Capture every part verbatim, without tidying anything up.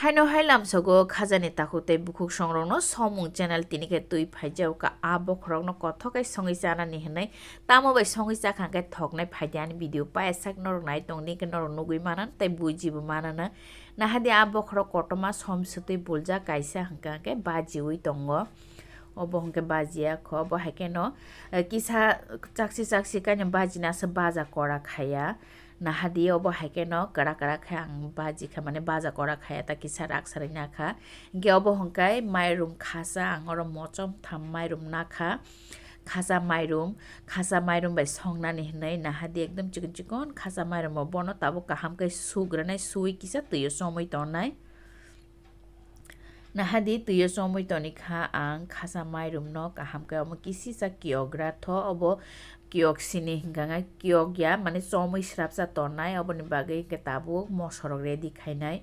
Haino hai lamsogo khajani takhuk tei bukhuk songrokno somung channel tini khe twi phaijao ka a bokhorokno kothok khe songwi chanani hinwi tamo bai songwi chakha khe thoknai phaidi ani video payasak norok nai tongdi khe norok nugwi manan tei bujibo manana. Nahadi a bokhorok kotorma som swtwi buljak kaisa hwnkha khe bajiwi tongo. Obo hwnkhe bajiya kho, obo hai kheno, eh, kisa chaksi chaksi kaino bajinasa baja kora khaya. Nahadi obo hai kheno kwrak kwrak khe ang baji kha, mane baja kora khaya ta kisa rak sarai nakha. Hwnkhe obo hwnkhe mairum khasa, ang oro mochom tham mairum nakha. Khasa mairum, khasa mairum bai songnani hinwi nahadi ekdom chikon chikon khasa mairum bo bono tabuk kaham khe sugranai, suwi kisa twi o chomwi tongnai. Nahadi twi o chomwi tonikha ang khasa mairum no kaham khe omo kisisa kiyogra tho, obo kiyok sini hwnkha khe kiyok ya, mane chomwi srapsa tongnai, oboni bagwi hwnkhe tabuk mosorok ready khainai.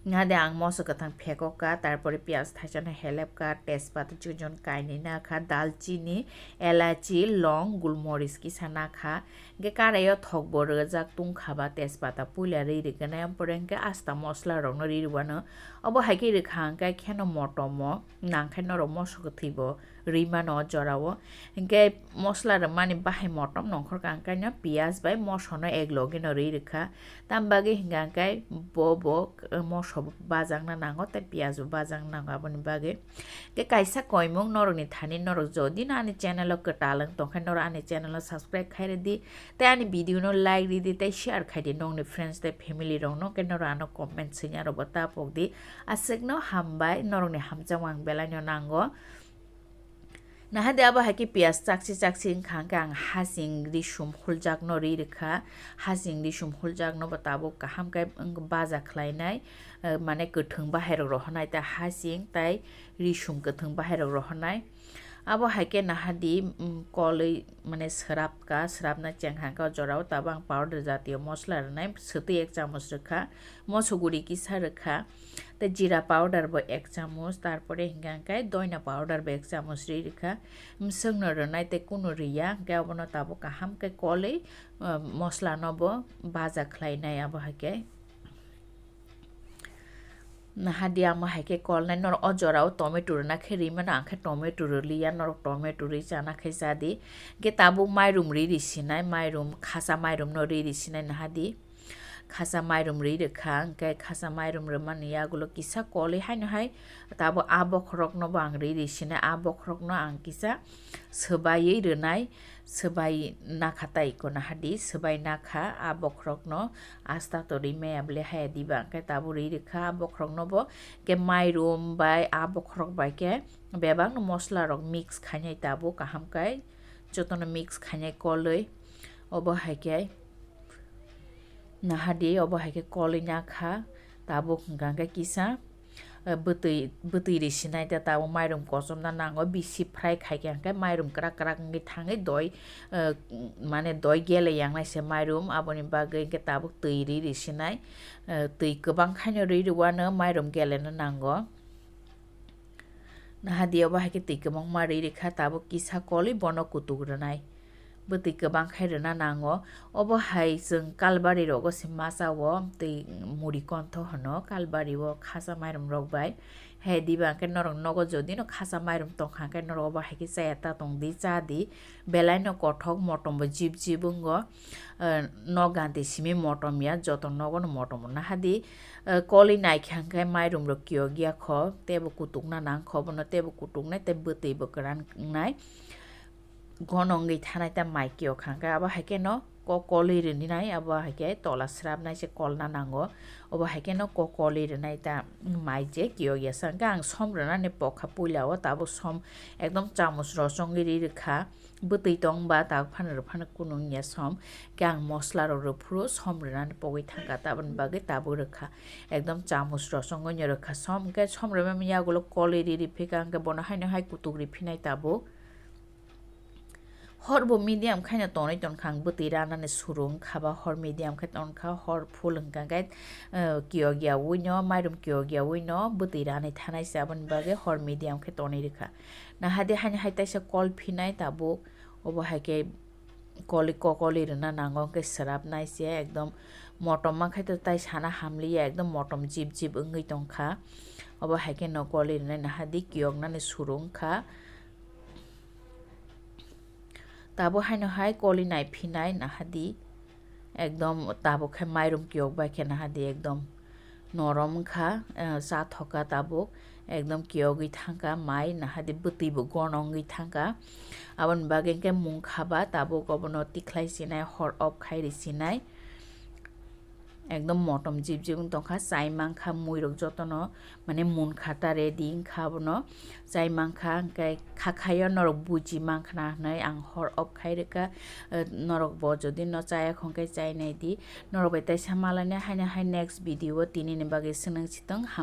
Nahadi ang moso kwthang phekoka, tarpore piyaj thaisano helepka, tejpata chikon chikon kainwi nakha, dalchini, elachi, long, gulmoris kisa nakha. Hwnkhe karaio thokbo rwjak tungkha ba tejpata puila rwi rwgwnai, ampore hwnkhe asta mosla rokno rwi rwano. Obo hai khe rwkha hwnkhe kheno motomo nangkhai norok moso kwthwibo rwi mano o jorao. Hwnkhe mosla rwmani bahai motom nongkhor kha hwnkhe no piyaj bai mosono ek loge no rwi rwkha. Tam bagwi hwnkha hwnkhe bo bo moso bajakna nango tei piyaj bo bajakna nango aboni bagwi. Hwnkhe kaisa koimung norokni thani norok jodi no ani channel o kwtal wng tongkha norok ani channel o subscribe khairwdi. Tei ani video no like ridi tei share khaidi nokni friends tei family rokno, hwnkhe norok ano comment swinai rokbo ta pokdi. Aswkno hambai, norokni hamjakmung ang belaino nango. Nahadi abo hai khe piyaj chaksi chaksi wngkha hwnkhe ang hasing risum huljakno ri rwkha. Hasing risum huljakno bo tabuk kaham khe wng baja khlainai, eh, mane kwthwng bahairok rohornai tei hasing tei risum kwthwng bahairok rohornai. Abo hai khe nahadi, mm, kolwi mane swrapka, swrapna cheng hangkha o jorao tabuk ang powder jatiyo mosla rwnai, swtwi ek chamoch rwkha, moso guri kisa rwkha, tei jeera powder bo ek chamoch, tarpore hwnkha hwnkhe doina powder bo ek chamoch ri rwkha, bwswkno rwnai tei kunu riya, hwnkhe obono tabuk kaham khe kolwi, ah, mosla no bo baja khlainai abo hai khe. Nahadi amo hai khe kolnai norok o jorao tomato rwna khe ri mano, ang khe tomato rwliya, norok tomato rwi chana khe cha di. Hwnkhe tabuk mairum ri ri sinai, mairum khasa mairum no ri ri sinai nahadi. Khasa mairum ri rwkha, hwnkhe khasa mairum rwmani yagulo kisa kolwi haino hai tabuk a bokhorok no bo ang ri ri sinai, a bokhorok no ang kisa swbaiwi rwnai, swbai nakha tai iko nahadi, swbai nakha a bokhorok no. Asta to ri maya bole haya diba, hwnkhe tabuk ri rwkha, bokhorok no bo, hwnkhe mairum bai a bokhorok bai khe bebak no mosla rok mix khainai tabuk kaham khe jotono mix khainai kolwi, obo hai khe nahadi obo hai khe kolwi nakha tabuk hwnkha hwnkhe kisa. Eh, bwtwi, bwtwi ri sinai ta tabuk mairum kochomna nango, bisi fry khai khe hwnkhe mairum kwrak kwrak wngwi thangwi doi, eh, mane doi gele yangnai se mairum, aboni bagwi hwnkhe tabuk twi ri ri sinai, eh, twi kwbang khaino ri rwano mairum geleno nango. Nahadi obo hai khe twi kwbangma ri rikha tabuk kisa kolwi bono kutuk rwnai. Bwtwi kwbang khai rwna nango. Obo hai chwng kalbari rogo se masa o twi muri kontho hwno, kalbari o khasa mairum rok bai. He diba hwnkhe norok nogo jodi no khasa mairum tongkha hwnkhe norok obo hai khe chaya ta tongdi, cha di. Belai no kothok motom bo jib jib wngo. Eh, nok ganti simi motom ya, joto nogo no motom bo nahadi. Eh, kolwi naikha hwnkhe mairum rok kiyok ya kho, tebo kutuk na nang kho, bono tebo kutuk nai tei bwtwi bo kwran wngnai. Gono wngwi thanai ta mai kiyok kha hwnkhe abo hai kheno kok kolwi rwni nai, abo hai khe tola swrapnai se kolna nango. Obo hai kheno kok kolwi rwnai ta mai je kiyok ya sa hwnkhe ang som rwnani pokha puila o tabuk som ekdom chamus rosongwi ri rwkha. Bwtwi tong ba tabuk phano rw phano kunu wngya som. Khe ang mosla rok rw phuru som rwnani pogwi thangkha tabukni bagwi tabuk rwkha. Ekdom chamus rosongwi no rwkha som. Hwnkhe som rwmani yagulo kolwi ri ri phika hwnkhe bono haino hai kutuk ri phinai tabuk. Hor bo medium khaino tonwi tongkha ang bwtwi ranani suru wngkha ba hor medium khe tongkha, hor full wngkha hwnkhe, eh, kiyok ya ui no, mairum kiyok ya ui no bwtwi ranai thanai se aboni bagwi hor medium khe tonwi rwkha. Nahadi haino hai taisa kol phinai tabuk, obo hai khe kolwi kokoli rwna nango hwnkhe swrapnai se ekdom Motom ma khai to tai sana hamliya, ekdom motom jip jip wngwi tongkha. Obo hai khe no koli rwnai naha di, kiyok nani suru wngkha. Tabuk haino hai koli nai phinai naha di, ekdom tabuk khe mairum kiyok bai khe naha di, ekdom norom wngkha, eh, cha thoka tabuk, ekdom kiyogwi thangkha mai naha di, bwtwi bo gono wngwi thangkha. Aboni bagwi hwnkhe mung khaba tabuk obono tikhlai sinai, hor off khai ri sinai. Ekdom motom jip jip wng tongkha, chai mankha, muirok jotono mane munkha ta ready wngkha abono, chai mankha, hwnkhe khakhaio norok buji mankha na hwnwi ang hor off khai rwkha. Eh, norok bo jodi no chaya hwnkhe chai nai di, norok bai teisa malani haino hai next video o tini ni bagwi swnang sitong ham.